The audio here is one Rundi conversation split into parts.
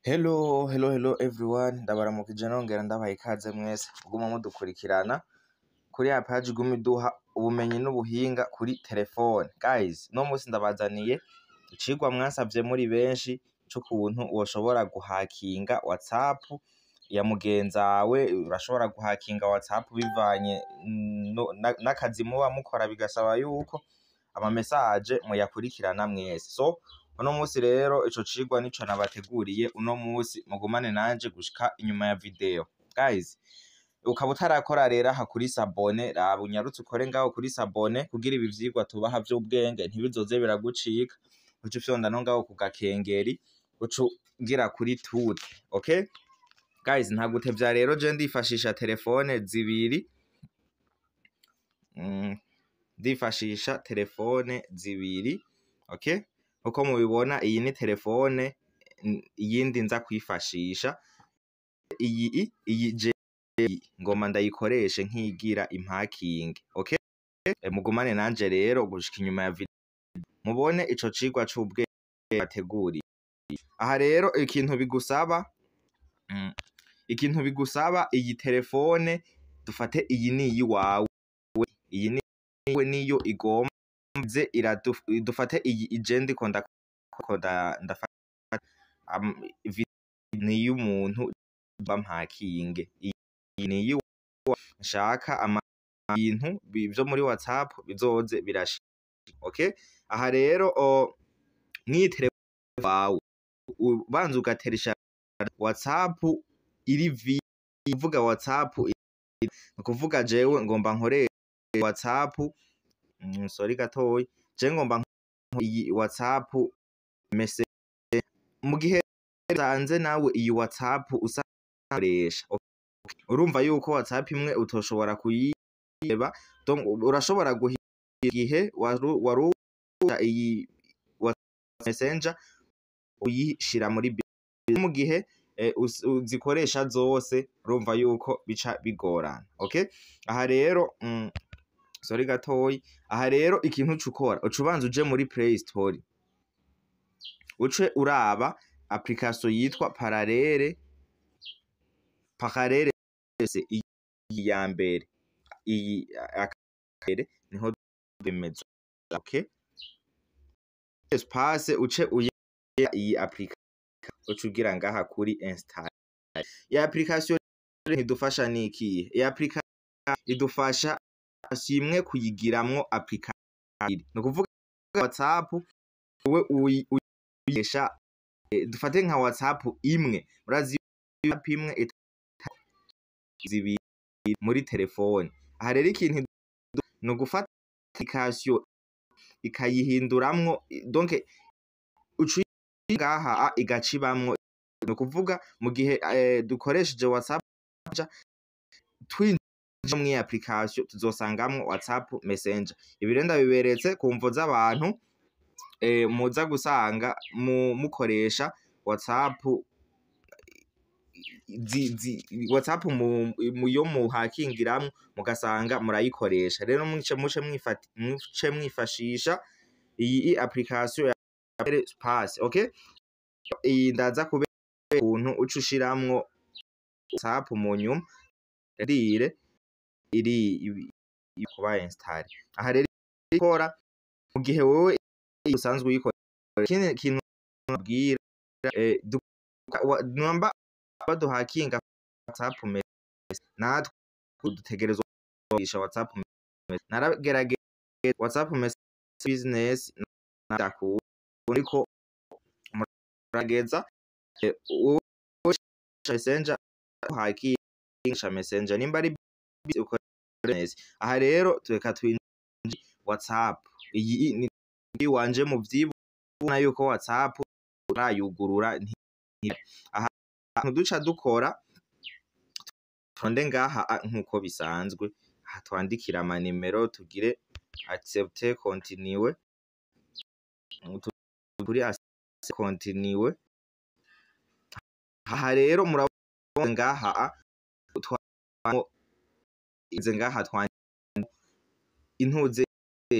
Hello, hello, hello everyone, ndabaramukije nongera ndabaha ikaze mwese kuguma mudukurikirana kuri ya page iguma iduha ubumenyi n'ubuhinga kuri telefone. Guys, uno musi ndabazaniye icigwa mwasavye muri benshi c'ukuntu woshobora guhakinga WhatsApp ya mugenzawe. Urashobora guhakinga WhatsApp bivanye n'akazi muba mukora, bigasaba yuko ama message muyakurikirana mwese. So uno musi rero ico cigwa nico nabateguriye uno musi, mugumane nanje gushika inyuma ya video. Guys, ukaba utarakora rero aha kuri s'abonner, raba unyarutse ukore ngaho kuri s'abonner kugira ibi vyigwa tubaha vy'ubwenge ntibizoze biragucika. Uce ufyonda no ngaho ku gakengeri, uce ugira kuri toutes. Okay? Guys, nta gutevya rero, je ndifashisha telefone zibiri. Ndifashisha telefone zibiri. Okay? Uko mubibona, iyi ni telefone iyindi nza kwifashisha. Iyi je ngoma ndayikoreshe nkigira impakinge. Okay? Mugumane nanje rero gushika inyuma ya video mubone ico cigwa c'ubwenge bateguriye. Aha rero ikintu bigusaba, iyi telefone dufate iyi ni iyiwawe, iyi ni niyo igomba ze dufate iyi ije ndiko ndafata ni iy'umuntu bampakinge, iyi ni iyiwawe, nshaka ama bintu vyo muri WhatsApp bizoze birashika. Okay? Aha rero mw'iyi telefone wawe ubanza ugateresha WhatsApp iri uvuga WhatsApp, ni ukuvuga jewe ngomba nkoreshe WhatsApp, sorry gatoyi, je ngomba iyi WhatsApp message. Mu gihe usanze nawe iyi WhatsApp ukoresha, urumva yuko WhatsApp imwe utoshobora kuyiheba. Donc urashobora guha igihe waru iyi Messenger uyishira muri, mu gihe uzikoresha zose urumva yuko bica bigorana. Okay, aha rero, sorry gatoyi, aha rero ikintu uca ukora, uca ubanza uje muri Play Store, uce uraba application yitwa Parallel, iyi ya mbere, iyi akere niho bimeze. Okay, espace uce uye iyi application, uce ugira ngaha kuri install. Iyi application idufasha nikihe? Iyi application idufasha imwe kuyigiramwo application, ni ukuvuga WhatsApp wowe uyikoresha, dufate nka WhatsApp imwe, murazi app imwe zibiri muri telefone. Aha rero ikintu ni ugufata application ikayihinduramwo, donc uca ngaha igaca ibamwo, ni ukuvuga mu gihe dukoresheje WhatsApp twinjiye mw'iyi application tuzosangamwo WhatsApp Messenger. Ibi rero ndabiberetse ku mvo z'abantu muza gusanga mukoresha WhatsApp WhatsApp mu yo muhakingiramwo, mugasanga murayikoresha. Rero muce mwifashisha iyi application ya Space. Okay, iyi ndaza kubera ukuntu uca ushiramwo WhatsApp mu nyuma rire iri kuba install. Aha rero ikora mu gihe wowe usanzwe uyikoresha. Ikindi kintu nabwira, namba baduhakinga WhatsApp, natwe dutegerezwa gukoresha WhatsApp. Naragerageje WhatsApp Business ndakunda, ariko murageza wowe Messenger hakinga Messenger nimba ari ukoresha. Aha rero tureka twinjire WhatsApp, iyi ni wanje mu vyibona yuko WhatsApp urayugurura. Aha duca dukora tonde ngaha nkuko bisanzwe, aha twandikira amanimero, tugire accepter, continue, kuri continue. Aha rero murabona ngaha ngaha intuze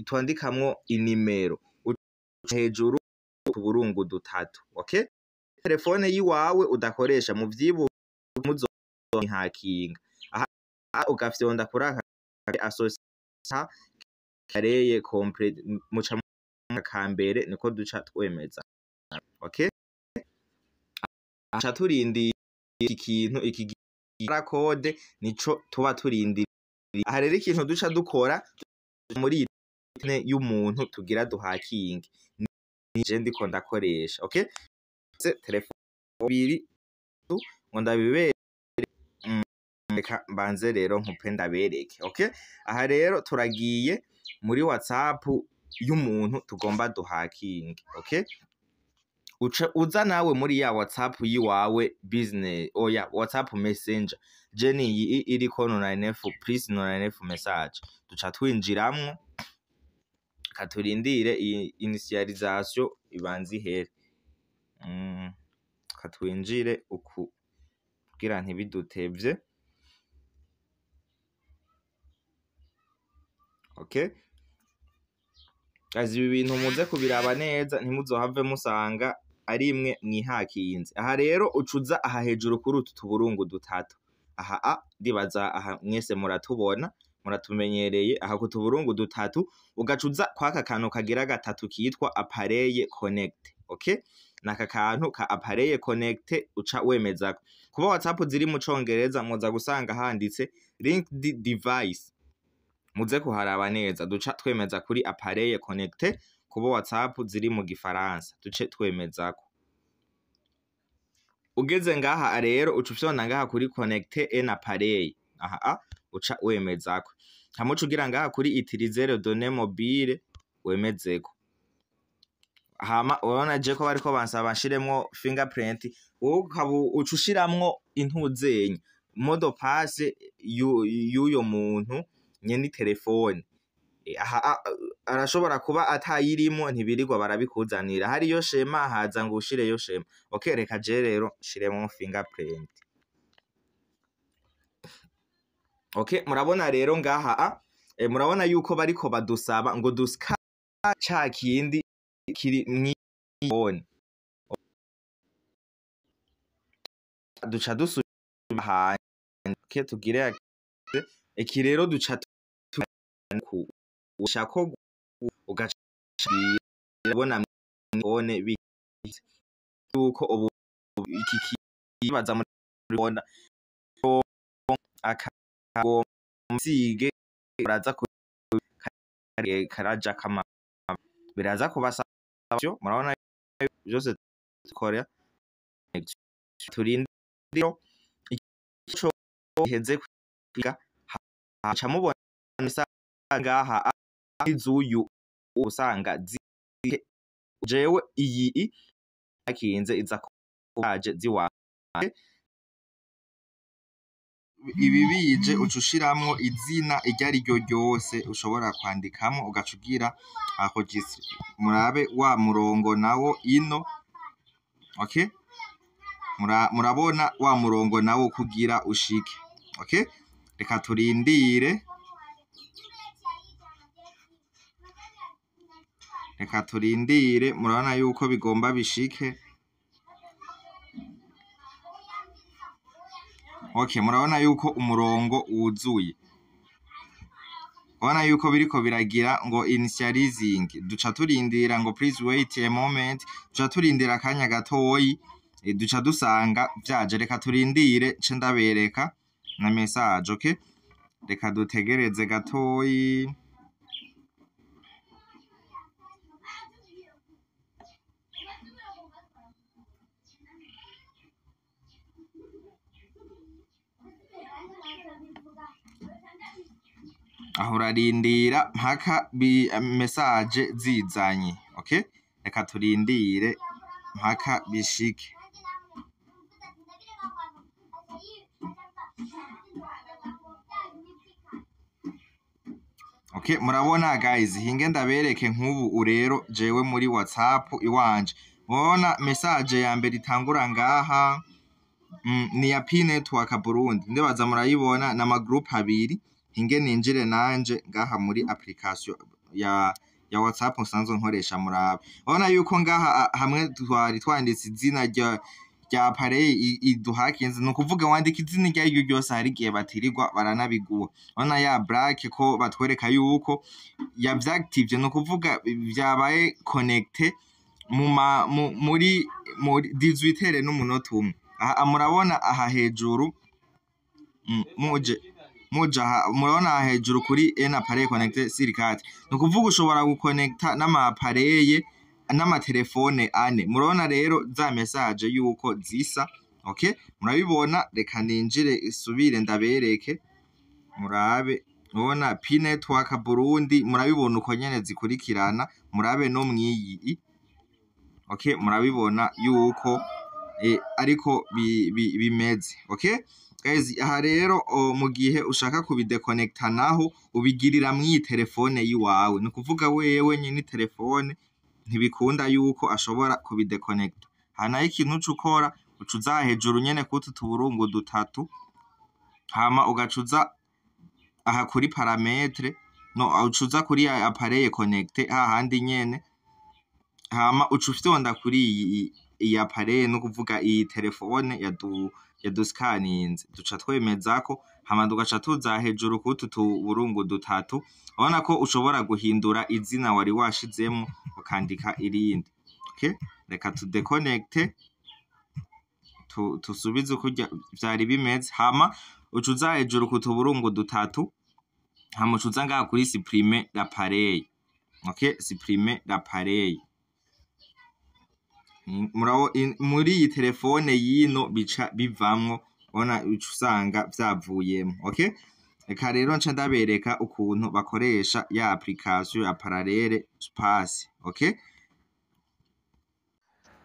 twandikamwo inimero, hejuru utuburungu dutatu. Okay. Telefone yiwawe udakoresha, muvyibuke muzohakinga. Aha ugafyonda kuri aka associer appareil complet, muca kambere niko duca twemeza. Okay, aca turindira iki kintu, iki code nico tuba turindiriye. Aha rero ikintu duca dukora muri y'umuntu tugira duhakinge nije ndiko ndakoresha. Okay, telefone biri ngo ndabibere, reka mbanze rero nkupe ndabereke. Okay, aha rero turagiye muri WhatsApp y'umuntu tugomba duhakinge. Okay, uca uza nawe muri ya WhatsApp yiwawe business, oya, WhatsApp Messenger, je niyi iriko 99 plus 99 message, duca twinjiramwo. Katurindire iyi initialisation ibanze ihere. Katwinjire uku kugira ntibidutevye. Okay guys, ibi bintu muze kubiraba neza, ntimuzohave musanga ari imwe mwihakinze. Aha rero ucuza aha hejuru kuri utu tuburungu dutatu aha, a ndibaza aha mwese muratubona, muratumenyereye. Aha ku tuburungu dutatu ugacuza kwaka kantu kagira gatatu kitwa appareil connecté. Okay, naka kantu ka appareil connecté uca wemezako. Kuba WhatsApp ziri mu Congereza, muza gusanga handitse linked device, muze kuharaba neza. Duca twemeza kuri appareil connecté. Kuba WhatsApp ziri mu Gifaransa, duce twemezako. Ugeze ngaha rero uca ufyonda ngaha kuri connecter un appareil, aha a uca wemezako. Hamwe uca ugira ngaha kuri utiliser les données mobile, wemezeko. Hama urabona je ko bariko bansaba nshiremwo fingerprint, wowe ukaba uca ushiramwo intuzenya mot de passe y'uyo muntu nyene telefone. Aha arashobora kuba atayirimo, ntibirirwa barabikuzanira, hariyo schéma haza ngo ushireyo schéma. Okay, reka je rero nshiremwo fingerprint. Okay, murabona rero ngaha a murabona yuko bariko badusaba ngo duska ca kindi kiri mw'ifone. Duca dusubira hanze. Okay, tugire iki rero, duca ku ushako ugaca ubona mw'ifone yuko ubu iki kibaza muri akagomsige baraza karaja kama biraza kubasa. Murabona byose dukora, turinde ico heze kwiga, haca mubona ngaha izuyu usanga jewe iyi akinze iza kaje ziwa. Ibi bije uca ushiramwo izina iryo ari ryo ryose ushobora kwandikamo, ugaca ugira enregistrer. Murabe wa murongo nawo ino. Okay, murabona wa murongo nawo kugira ushike. Okay, reka turindire, reka turindire. Murabona yuko bigomba bishike. Okay, murabona yuko umurongo wuzuye, urabona yuko biriko biragira ngo initializing. Duca turindira ngo please wait a moment, duca turindira akanya gatoyi, duca dusanga vyaje. Reka turindire nce ndabereka na message. Okay, reka dutegereze gatoyi. Aho urarindira mpaka message zizanye. Okay, reka turindire mpaka bishike. Okay, murabona guys, hinge ndabereke nk'ubu rero jewe muri WhatsApp iwanje murabona message ya mbere itangura ngaha, ni ya Pi Network Burundi, ndibaza murayibona na ma group abiri. Hinge ninjire nanje ngaha muri application ya ya WhatsApp nsanzwe nkoresha. Murabe, urabona yuko ngaha hamwe twari twanditse izina rya appareil iduhakinze, ni ukuvuga wandika izina iryo ariryo ryose, hari igihe batirirwa baranabiguha. Urabona ya black ko batwereka yuko yavyactivye, ni ukuvuga vyabaye connecté muri 18 n'umunota umwe. Aha murabona aha hejuru, muje aha murabona aha hejuru kuri un appareil connecté sur quatre, ni ukuvuga ushobora gukonekta n'ama appareil n'amatelefone ane. Murabona rero za message yuko zisa. Okay, murabibona. Reka ninjire isubire ndabereke, murabe. Murabona Pi Network Burundi, murabibona uko nyene zikurikirana. Murabe no mwiyi. Okay, murabibona yuko ariko bimeze. Okay guys, aha rero mu gihe ushaka kubidekonekta naho ubigirira mw'iyi telefone yiwawe, ni ukuvuga wewe nyene telefone ntibikunda yuko ashobora kubidekonekta. Aha naho ikintu uca ukora, uca uza hejuru nyene kutu tuburungu dutatu, hama ugaca uza aha kuri paramètres, no uca uza kuri appareil connecté hahandi nyene, hama uca ufyonda kuri iyi appareil, no kuvuga iyi telefone yaduskaninze, duca twemezako, hama tugaca tuza hejuru kutu tuburungu dutatu. Urabona ko ushobora guhindura izina wari washizemwo ukandika irindi. Okay, reka tudekonekte, tusubize uko vyari bimeze. Hama uca uza hejuru ku tuburungu dutatu, hama uca uza ngaha kuri supprimer l'appareil. Okay, supprimer l'appareil. Muri iyi telefone yino bica bivamwo, ubona uca usanga vyavuyemwo. Okay, reka rero nca ndabereka ukuntu bakoresha ya application ya Parallel Space. Okay,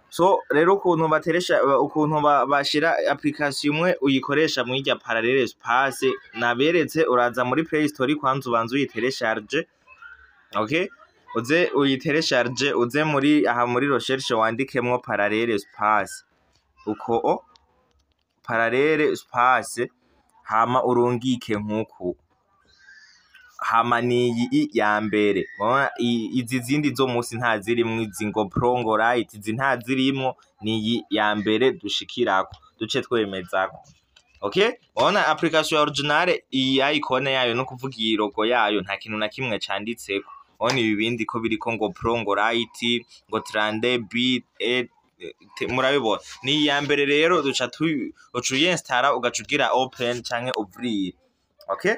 so rero ukuntu bateresha, ukuntu bashira application imwe uyikoresha mw'irya Parallel Space naberetse, uraza muri Play Store kwanza ubanza uyiteresharge. Okay, uze uyiteresharge, uze muri aha muri recherche wandikemwo Parallel Space, uko o Parallel Space, hama urungike nkuku. Hama niyi ya mbere. Urabona izi zindi zo musi nta zirimwo, izi ngo Pro, ngo Lite, izi nta zirimwo, niyi ya mbere dushikirako, duce twemezako. Okay, urabona application ya originale, iyi icon yayo, no kuvuga iyi logo yayo, nta kintu na kimwe canditseko. Urabona ibi bindi ko biriko ngo Pro, ngo Lite, ngo 32 B E T, murabibona ni iya mbere. Rero duca tu uca uyinstara, ugaca ugira open canke ouvrir. Okay,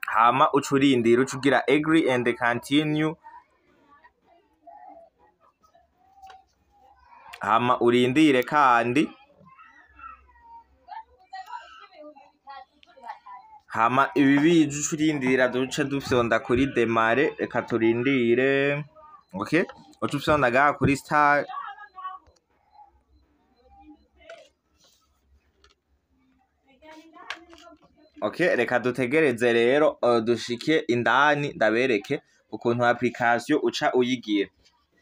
hama uca urindira, uca ugira agree and continue, hama urindire kandi. Hama ibi bije uca urindira, duce dufyonda kuri démarrer. Reka turindire. Okay, uca ufyonda ngaha kuri start. Okay, reka dutegereze rero dushike indani ndabereke ukuntu application uca uyigira.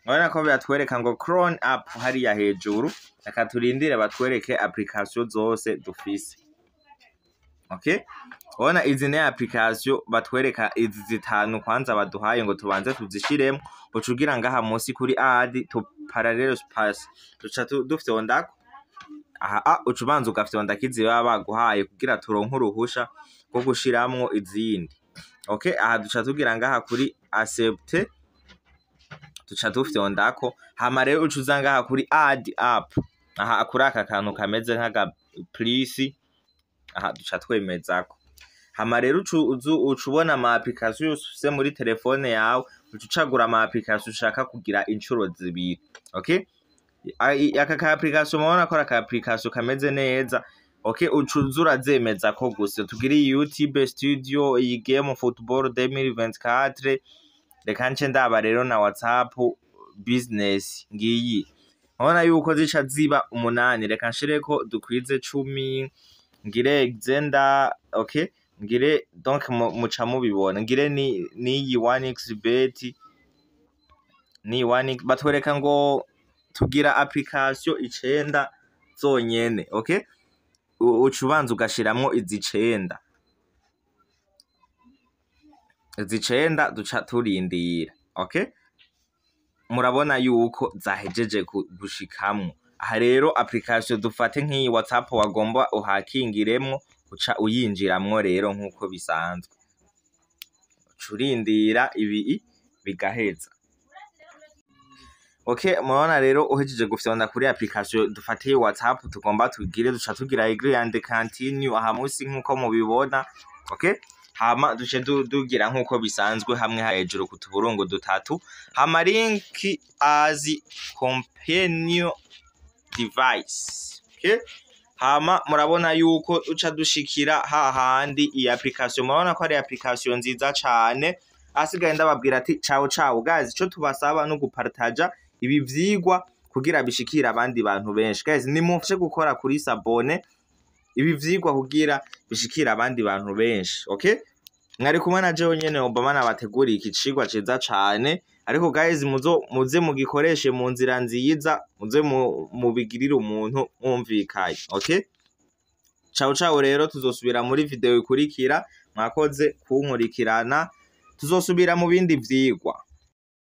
Urabona ko biratwereka ngo clone app hariya hejuru. Reka turindire batwereke application zose dufise. Okay, urabona izi ni application batwereka, izi zitanu kwanza baduhaye ngo tubanze tuzishiremo. Uca ugira ngaha munsi kuri add to Parallel Space, duca dufyondako aha. Uca ubanza ugafyonda kizi baba baguhaye kugira turonke uruhusha rwo gushiramwo izindi. Okay, aha duca tugira ngaha kuri accept, duca dufyondako. Hama rero uca uza ngaha kuri add app, aha kuri aka kantu kameze nk'aga plus, aha duca twemezako. Hama rero uca ubona ama application yose ufise muri telefone yawe, uca ucagura ama application ushaka kugira incuro zibiri. Okay, aka ka application murabona ko ari aka application kameze neza. Okay, uca uza urazemeza ko gusa tugire iyi YouTube Studio, iyi game football 2024. Reka nce ndaba rero na WhatsApp Business ngiyi, urabona yuko zica ziba umunani. Reka nshireko dukwize 10, ngire Xender. Okay, ngire donc muca mubibona, ngire ni niyi 1xBet, ni 1 batwereka ngo tugira application icenda zonyene. Okay, uca ubanza ugashiramwo izi icenda, izi icenda duca turindira. Okay, murabona yuko zahejeje gushikamwo. Aha rero application, dufate nk'iyi WhatsApp wagomba uhakingiremwo, uca uyinjiramwo rero nk'uko bisanzwe, uca urindira ibi bigaheza. Okay, murabona rero uhejeje gufyonda kuri application, dufate WhatsApp tugomba tugire, duca tugira agree and continue aha musi nk'uko mubibona. Okay, hama duce dugira nk'uko bisanzwe hamwe hejuru ku tuburungu dutatu, hama link as companion device. Okay, hama murabona yuko uca dushikira hahandi iyi application. Murabona ko ari application nziza cane. Asigaye ndababwira ati ciao ciao guys. Ico tubasaba no gupartaja ibi vyigwa kugira bishikire abandi bantu benshi. Guys, nimufashe gukora kuri s'abonner ibi vyigwa kugira bishikire abandi bantu benshi. Okay, mwari kumwe na jewe nyene Obama, nabateguriye iki cigwa ciza cane. Ariko guys, muzo muze mugikoreshe mu nzira nziza, muze mubigirire umuntu mwumvikanye. Okay, ciao ciao. Rero tuzosubira muri video ikurikira. Mwakoze kunkurikirana, tuzosubira mu bindi vyigwa.